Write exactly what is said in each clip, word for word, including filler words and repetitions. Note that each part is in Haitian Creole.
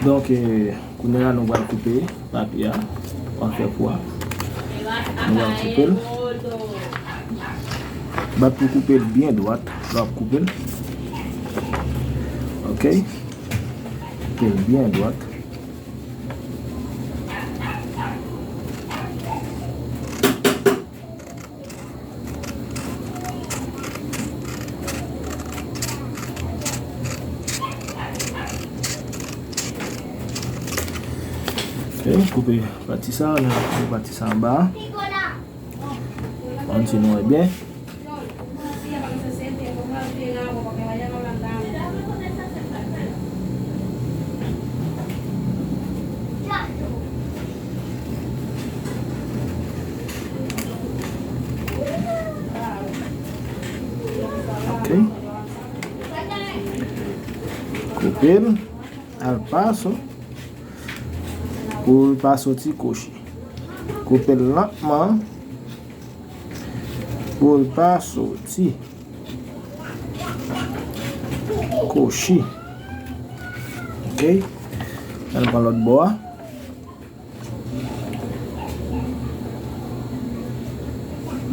Donk, eh, kounye a la, nou pral koupe papye a. Anfè pou a. Nou pral koupe l. Bat pou koupe l byen dwat. Lè w ap koupe l. Ok. Koupe l byen dwat. Ok, koupe pati sa, nou koupe pati sa anba. Ann si nou wè byen. Ok. Koupe l al paso pou l pa soti kwochi. Koupe l lantman pou l pa soti kwochi. Ok. Ann pran lòt bò a.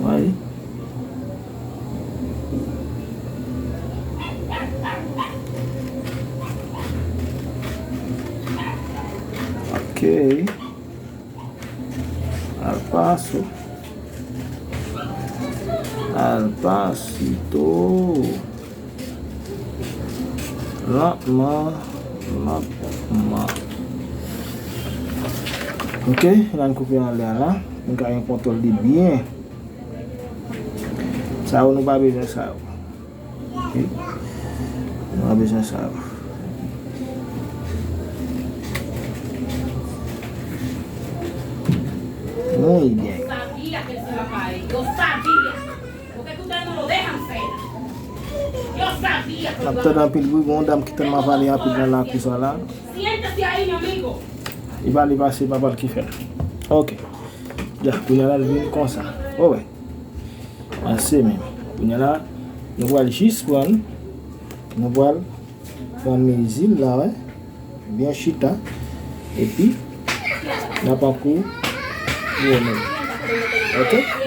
Wi. Ok. Al paso. Al pasito. Lantman, lantman. Ok, la n koupe anlè a la. Nou ka gen kontwòl li byen. Sa yo, nou pa bezwen sa yo. Ok. Nou pa bezwen sa yo. Nou byen. Yo sabía que él se iba a caer. Yo sabía. Porque es que ustedes no lo dejan ser. Yo sabía que lo iban a hacer. N ap tande anpil bri, gon dam ki tèlman pale anpil nan lakou sa la. Siéntese ahí, mi amigo. Li pale pase papa l ki fè l. Ok. Ya, kounye a la l vin konsa. O wè. Ase menm. Kounye a la, nou pral jis pran, nou pral pran mezi l la, wè. Byen chita. Epi, n ap ankouwone l. Ok?